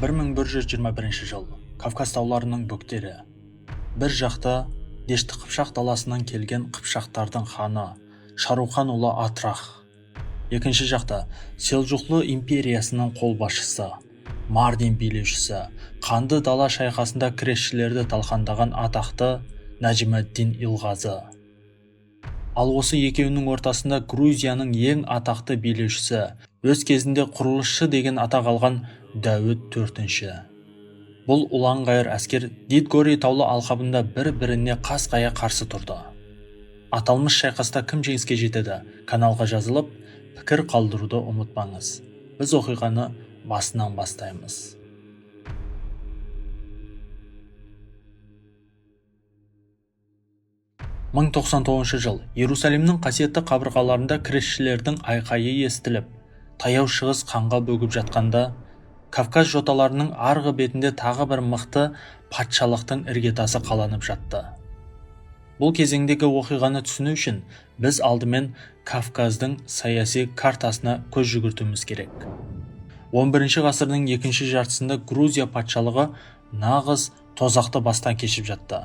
1121 жыл. Кавказ тауларының бөктері. Бір жақта Дешті Қыпшақ даласынан келген қыпшақтардың ханы Шарухан ұлы Атрах. Екінші жақта Селжұқлы империясының қолбасшысы, Мардин билеушісі, қанды дала шайқасында кресшілерді талқандаған атақты Нәжімәддин Илғазы. Ал осы екеуінің ортасында Грузияның ең атақты билеушісі, өз кезінде құрылысшы деген атақ алған Дәуіт төртінші. Бұл ұлан-ғайыр әскер Дидгори таулы алқабында бір-біріне қасқая қарсы тұрды. Аталмыш шайқаста кім жеңіске жетеді? Каналға жазылып, пікір қалдыруды ұмытпаңыз. Біз оқиғаны басынан бастаймыз. 1099 жыл. Иерусалимнің қасиетті қабырғаларында кресшілердің айқайы естіліп, таяу шығыс қанға бөгіп жатқанда, Кавказ жоталарының арғы бетінде тағы бір мықты патшалықтың іргетасы қаланып жатты. Бұл кезеңдегі оқиғаны түсіну үшін біз алдымен Кавказдың саяси картасына көз жүгіртуіміз керек. 11 ғасырдың екінші жартысында Грузия патшалығы нағыз тозақты бастан кешіп жатты.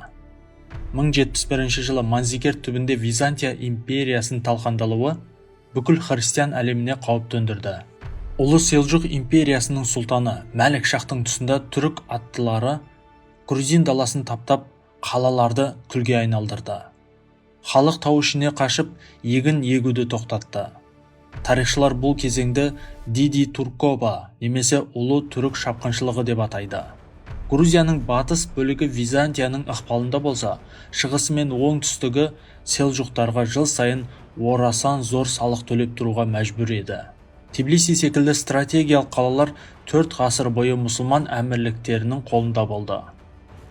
1071 жылы Манзикерт түбінде Византия империясының талқандалуы бүкіл христиан әлеміне қауіп төндірді. Ұлы Селжұқ империясының сұлтаны Мәлік Шахтың тұсында түрік аттылары грузин даласын таптап, қалаларды күлге айналдырды. Халық тау ішіне қашып, егін егуді тоқтатты. Тарихшылар бұл кезеңді Диди Туркоба немесе Ұлы Түрік шапқыншылығы деп атайды. Грузияның батыс бөлігі Византияның ықпалында болса, шығысы мен оңтүстігі селжұқтарға жыл сайын орасан зор салық төлеп тұруға мәжбүр еді. Тбилиси секілді стратегиялық қалалар 4 ғасыр бойы мұсылман әмірліктерінің қолында болды.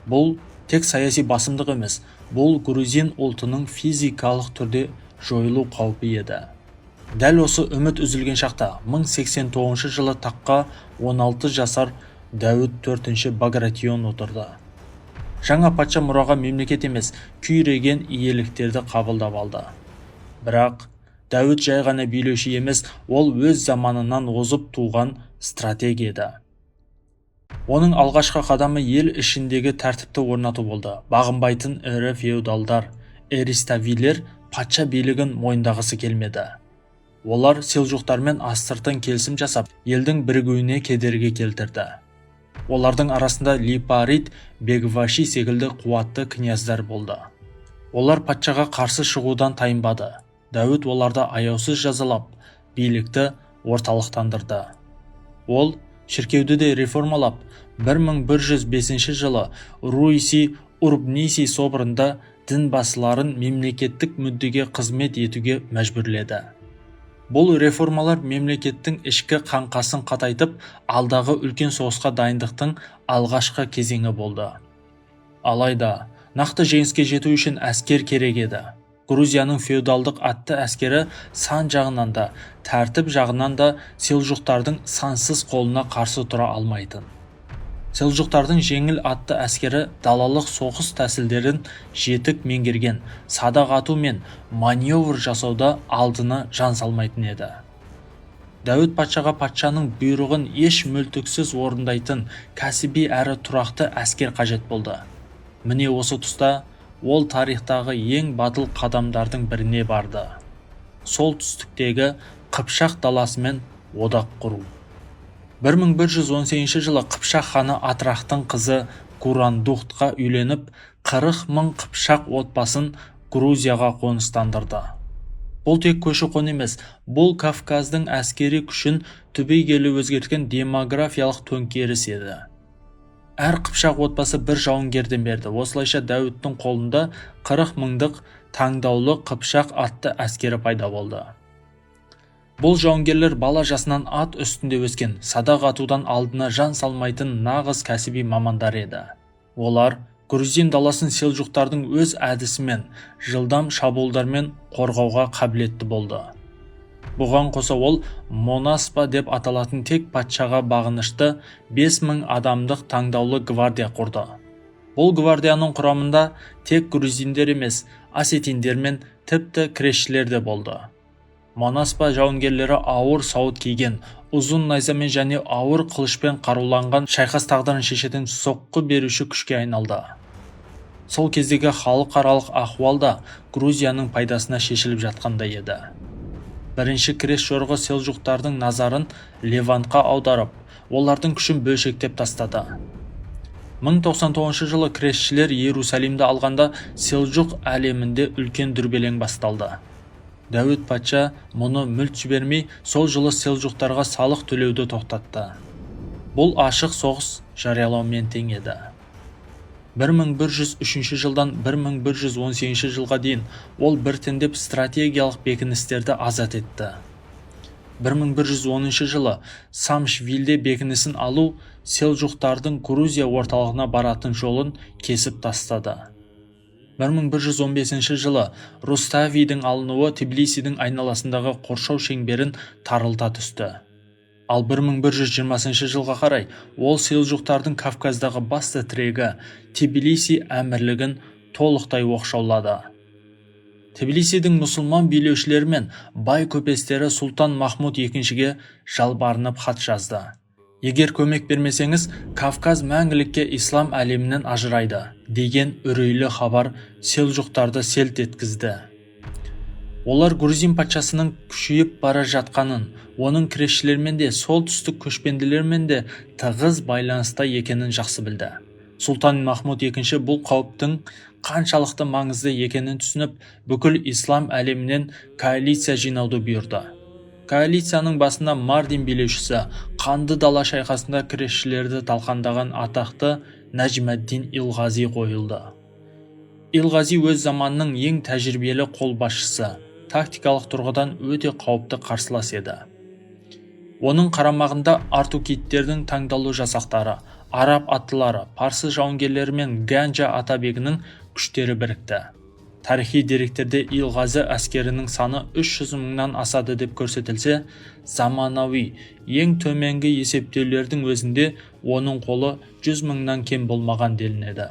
Бұл тек саяси басымдық емес, бұл грузин ұлтының физикалық түрде жойылу қаупі еді. Дәл осы үміт үзілген шақта 1089 жылы таққа 16 жасар Дәуіт төртінші Багратион отырды. Жаңа патша мұраға мемлекет емес, күйреген иеліктерді қабылдап алды. Бірақ Дәуіт жай ғана билеуші емес, ол өз заманынан озып туған стратег еді. Оның алғашқы қадамы ел ішіндегі тәртіпті орнату болды. Бағынбайтын ірі феодалдар, эриставилер патша билігін мойындағысы келмеді. Олар селжұқтармен астыртын келісім жасап, елдің бірігуіне кедергі келтірді. Олардың арасында Липарит Бегваши секілді қуатты князьдар болды. Олар патшаға қарсы шығудан тайынбады. Дәуіт оларды аяусыз жазалап, билікті орталықтандырды. Ол шіркеуді де реформалап, 1105 жылы Руиси Урбниси соборында дін басыларын мемлекеттік мүддеге қызмет етуге мәжбүрледі. Бұл реформалар мемлекеттің ішкі қаңқасын қатайтып, алдағы үлкен соғысқа дайындықтың алғашқы кезеңі болды. Алайда, нақты жеңіске жету үшін әскер керек еді. Грузияның феодалдық атты әскері сан жағынан да, тәртіп жағынан да селжұқтардың сансыз қолына қарсы тұра алмайтын. Селжұқтардың жеңіл атты әскері далалық соғыс тәсілдерін жетік меңгерген, садақ ату мен маневр жасауда алдына жан салмайтын еді. Дәуіт патшаға патшаның бұйрығын еш мүлтіксіз орындайтын кәсіби әрі тұрақты әскер қажет болды. Міне осы тұста ол тарихтағы ең батыл қадамдардың біріне барды. Солтүстіктегі Қыпшақ даласымен одақ құру. 1118 жылы Қыпшақ ханы Атрахтың қызы Гурандухтқа үйленіп, 40 мың қыпшақ отбасын Грузияға қоныстандырды. Бұл тек көші-қон емес, бұл Кавказдың әскери күшін түбегейлі өзгерткен демографиялық төңкеріс еді. Әр қыпшақ отбасы бір жауынгерден берді. Осылайша Дәуіттің қолында 40 мыңдық таңдаулы қыпшақ атты әскері пайда болды. Бұл жауынгерлер бала жасынан ат үстінде өскен, садақ атудан алдына жан салмайтын нағыз кәсіби мамандар еді. Олар грузин даласын селжұқтардың өз әдісімен, жылдам шабуылдармен қорғауға қабілетті болды. Бұған қоса ол Монаспа деп аталатын тек патшаға бағынышты 5000 адамдық таңдаулы гвардия құрды. Бұл гвардияның құрамында тек грузиндер емес, осетиндер мен тіпті кресшілер де болды. Монаспа жауынгерлері ауыр сауыт киген, ұзын найзамен және ауыр қылышпен қаруланған, шайқас тағдырын шешетін соққы беруші күшке айналды. Сол кездегі халықаралық ахуал да Грузияның пайдасына шешіліп жатқандай еді. Бірінші крест жорығы селжұқтардың назарын Левантқа аударып, олардың күшін бөлшектеп тастады. 1099 жылы крестшілер Иерусалимді алғанда, селжұқ әлемінде үлкен дүрбелең басталды. Дәуіт патша мұны мүлт жібермей, сол жылы селжұқтарға салық төлеуді тоқтатты. Бұл ашық соғыс жариялаумен тең еді. 1103 жылдан 1118 жылға дейін ол біртіндеп стратегиялық бекіністерді азат етті. 1110 жылы Самшвилде бекінісін алу селжұқтардың Грузия орталығына баратын жолын кесіп тастады. 1115 жылы Руставидің алынуы Тбилисидің айналасындағы қоршау шеңберін тарылта түсті. Ал 1120 жылға қарай ол селжұқтардың Кавказдағы басты тірегі Тбилиси әмірлігін толықтай оқшаулады. Тбилисидің мұсылман билеушілері мен бай көпестері сұлтан Махмуд екіншіге жалбарынып хат жазды. «Егер көмек бермесеңіз, Кавказ мәңгілікке ислам әлемінен ажырайды», – деген үрейлі хабар селжұқтарды селт еткізді. Олар грузин патшасының күшейіп бара жатқанын, оның крестшілермен де, солтүстік көшпенділермен де тығыз байланыста екенін жақсы білді. Сұлтан Махмуд екінші бұл қауіптің қаншалықты маңызды екенін түсініп, бүкіл ислам әлемінен коалиция жинауды бұйырды. Коалицияның басында Мардин билеушісі, қанды дала шайқасында крестшілерді талқандаған атақты Нәжмәддин Илғази қойылды. Илғази өз заманының ең тәжірибелі қолбасшысы, тактикалық тұрғыдан өте қауіпті қарсылас еді. Оның қарамағында артукидтердің таңдаулы жасақтары, араб аттылары, парсы жауынгерлері мен Ганджа атабегінің күштері бірікті. Тарихи деректерде Илғазы әскерінің саны 300 мыңнан асады деп көрсетілсе, заманауи ең төменгі есептеулердің өзінде оның қолы 100 мыңнан кем болмаған делінеді.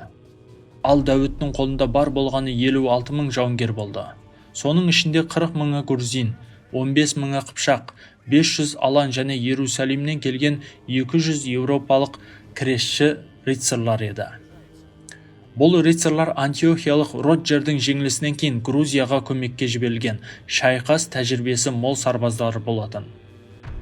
Ал Дәуіттің қолында бар болғаны 56 мың жауынгер болды. Соның ішінде 40 мыңы грузин, 15 мыңы қыпшақ, 500 алан және Иерусалимнен келген 200 еуропалық крестші рыцарьлар еді. Бұл рыцарьлар антиохиялық Роджердің жеңілісінен кейін Грузияға көмекке жіберілген шайқас тәжірибесі мол сарбаздар болатын.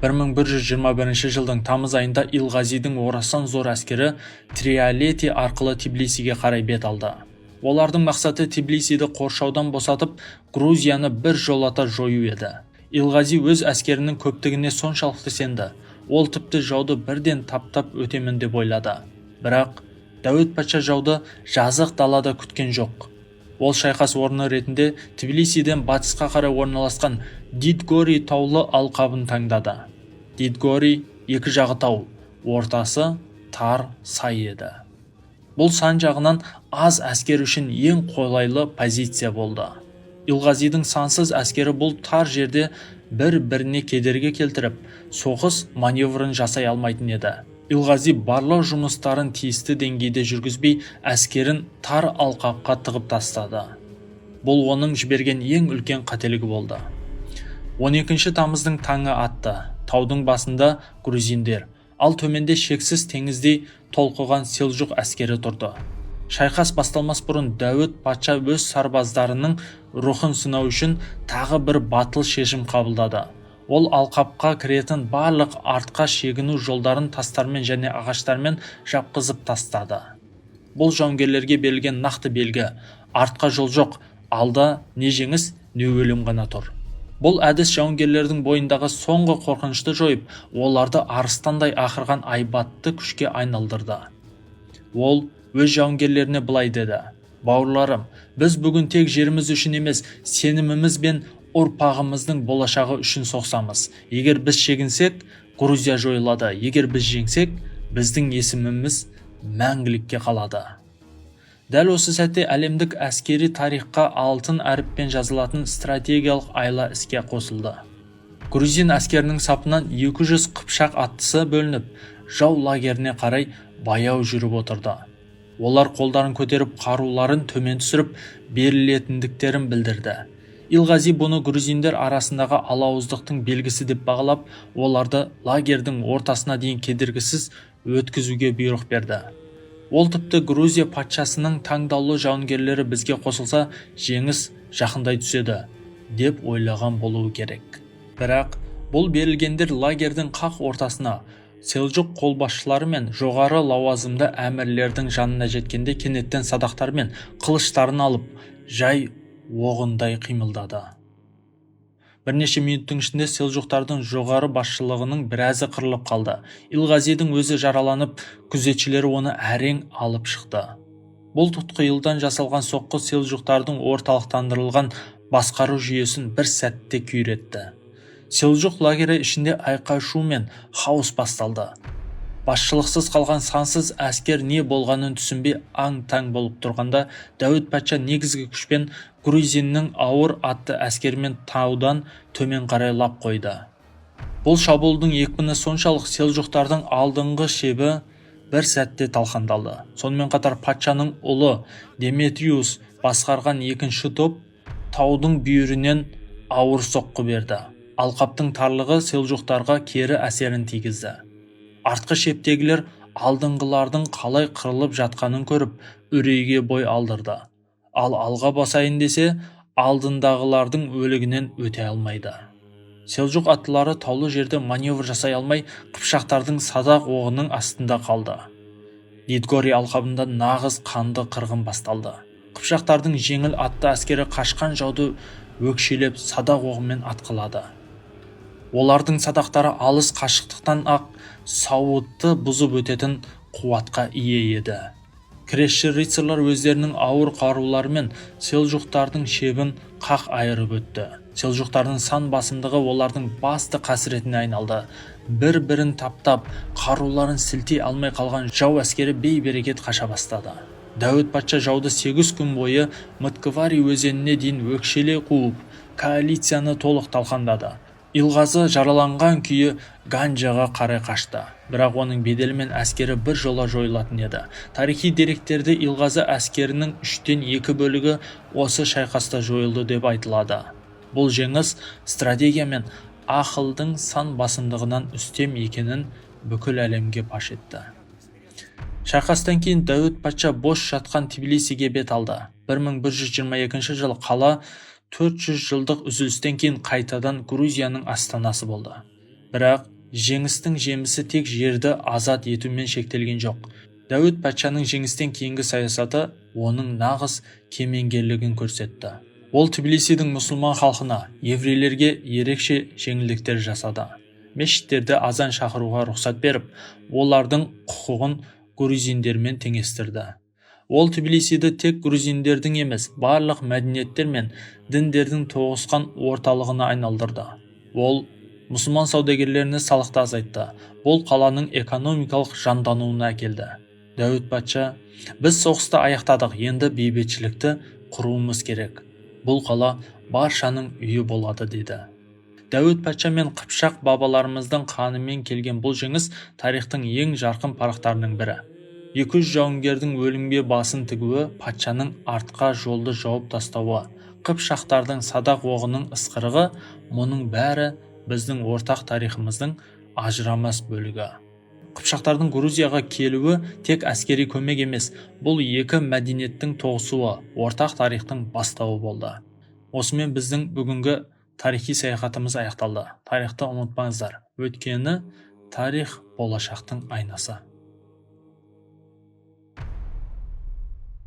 1121 жылдың тамыз айында Илғазидің орасан зор әскері Триалети арқылы Тбилисиге қарай бет алды. Олардың мақсаты Тбилисиді қоршаудан босатып, Грузияны бір жолата жою еді. Илғази өз әскерінің көптігіне соншалықты сенді, ол тіпті жауды бірден таптап өтемін деп ойлады. Бірақ Дәуіт патша жауды жазық далада күткен жоқ. Ол шайқас орны ретінде Тбилисиден батысқа қарай орналасқан Дидгори таулы алқабын таңдады. Дидгори екі жағы тау, ортасы тар сай еді. Бұл сан жағынан аз әскер үшін ең қолайлы позиция болды. Илғазидің сансыз әскері бұл тар жерде бір-біріне кедергі келтіріп, соғыс маневрін жасай алмайтын еді. Илғази барлау жұмыстарын тиісті деңгейде жүргізбей, әскерін тар алқапқа тығып тастады. Бұл оның жіберген ең үлкен қателігі болды. 12 тамыздың таңы атты. Таудың басында грузиндер, ал төменде шексіз теңіздей толқыған селжұқ әскері тұрды. Шайқас басталмас бұрын Дәуіт патша өз сарбаздарының рухын сынау үшін тағы бір батыл шешім қабылдады. Ол алқапқа кіретін барлық артқа шегіну жолдарын тастармен және ағаштармен жапқызып тастады. Бұл жауынгерлерге берілген нақты белгі: артқа жол жоқ, алда не жеңіс, не өлім ғана тұр. Бұл әдіс жауынгерлердің бойындағы соңғы қорқынышты жойып, оларды арыстандай ақырған айбатты күшке айналдырды. Ол өз жауынгерлеріне былай деді: «Бауырларым, біз бүгін тек жеріміз үшін емес, сеніміміз бен ұрпағымыздың болашағы үшін соғысамыз. Егер біз шегінсек, Грузия жойылады. Егер біз жеңсек, біздің есіміміз мәңгілікке қалады». Дәл осы сәтте әлемдік әскери тарихқа алтын әріппен жазылатын стратегиялық айла іске қосылды. Грузин әскерінің сапынан 200 қыпшақ аттысы бөлініп, жау лагеріне қарай баяу жүріп отырды. Олар қолдарын көтеріп, қаруларын төмен түсіріп, берілетіндіктерін білдірді. Илғази бұны грузиндер арасындағы алауыздықтың белгісі деп бағалап, оларды лагердің ортасына дейін кедергісіз өткізуге бұйрық берді. Ол тіпті Грузия патшасының таңдаулы жауынгерлері бізге қосылса, жеңіс жақындай түседі деп ойлаған болуы керек. Бірақ бұл берілгендер лагердің қақ ортасына, селжұқ қолбасшылары мен жоғары лауазымды әмірлердің жанына жеткенде кенеттен садақтары мен қылыштарын алып, жай оғындай қимылдады. Бірнеше минуттың ішінде селжұқтардың жоғары басшылығының біразы қырылып қалды. Илғазидің өзі жараланып, күзетшілері оны әрең алып шықты. Бұл тұтқиылдан жасалған соққы селжұқтардың орталықтандырылған басқару жүйесін бір сәтте күйретті. Селжұқ лагері ішінде айқай-шу мен хаос басталды. Басшылықсыз қалған сансыз әскер не болғанын түсінбей аң-таң болып тұрғанда, Дәуіт патша негізгі күшпен грузиннің ауыр атты әскерімен таудан төмен қарай лап қойды. Бұл шабуылдың екпіні соншалық, селжұқтардың алдыңғы шебі бір сәтте талқандалды. Сонымен қатар патшаның ұлы Деметриус басқарған екінші топ таудың бүйірінен ауыр соққы берді. Алқаптың тарлығы селжұқтарға кері әсерін тигізді. Артқы шептегілер алдыңғылардың қалай қырылып жатқанын көріп, үрейге бой алдырды. Ал алға басайын десе, алдындағылардың өлігінен өте алмайды. Селжұқ аттылары таулы жерде маневр жасай алмай, қыпшақтардың садақ оғының астында қалды. Дидгори алқабында нағыз қанды қырғын басталды. Қыпшақтардың жеңіл атты әскері қашқан жауды өкшелеп, садақ оғымен атқылады. Олардың садақтары алыс қашықтықтан ақ сауытты бұзып өтетін қуатқа ие еді. Кресші рыцарьлар өздерінің ауыр қаруларымен селжұқтардың шебін қақ айырып өтті. Селжұқтардың сан басымдығы олардың басты қасіретіне айналды. Бір-бірін таптап, қаруларын сілтей алмай қалған жау әскері бей-берекет қаша бастады. Дәуіт патша жауды 8 күн бойы Мтквари өзеніне дейін өкшелей қуып, коалицияны толық талқандады. Илғазы жараланған күйі Ганджаға қарай қашты. Бірақ оның беделі мен әскері бір жола жойылатын еді. Тарихи деректерде Илғазы әскерінің 2/3 бөлігі осы шайқаста жойылды деп айтылады. Бұл жеңіс стратегия мен ақылдың сан басымдығынан үстем екенін бүкіл әлемге паш етті. Шайқастан кейін Дәуіт патша бос жатқан Тбилисиге бет алды. 1122 жылы қала 400 жылдық үзілістен кейін қайтадан Грузияның астанасы болды. Бірақ жеңістің жемісі тек жерді азат етумен шектелген жоқ. Дәуіт патшаның жеңістен кейінгі саясаты оның нағыз кемеңгерлігін көрсетті. Ол Тбилисидің мұсылман халқына, еврейлерге ерекше жеңілдіктер жасады. Мешіттерде азан шақыруға рұқсат беріп, олардың құқығын грузиндермен теңестірді. Ол Тбилисиді тек грузиндердің емес, барлық мәдениеттер мен діндердің тоғысқан орталығына айналдырды. Ол мұсылман саудагерлеріне салықты азайтты. Бұл қаланың экономикалық жандануына әкелді. Дәуіт патша: «Біз соғысты аяқтадық, енді бейбітшілікті құруымыз керек. Бұл қала баршаның үйі болады», – деді. Дәуіт патша мен қыпшақ бабаларымыздың қанымен келген бұл жеңіс тарихтың ең жарқын парақтарының бірі. 200 жауынгердің өлімге басын тігуі, патшаның артқа жолды жауып тастауы, қыпшақтардың садақ оғының ысқырығы – мұның бәрі біздің ортақ тарихымыздың ажырамас бөлігі. Қыпшақтардың Грузияға келуі тек әскери көмек емес, бұл екі мәдениеттің тоғысуы, ортақ тарихтың бастауы болды. Осымен біздің бүгінгі тарихи саяхатымыз аяқталды. Тарихты ұмытпаңыздар, өйткені тарих – болашақтың айнасы.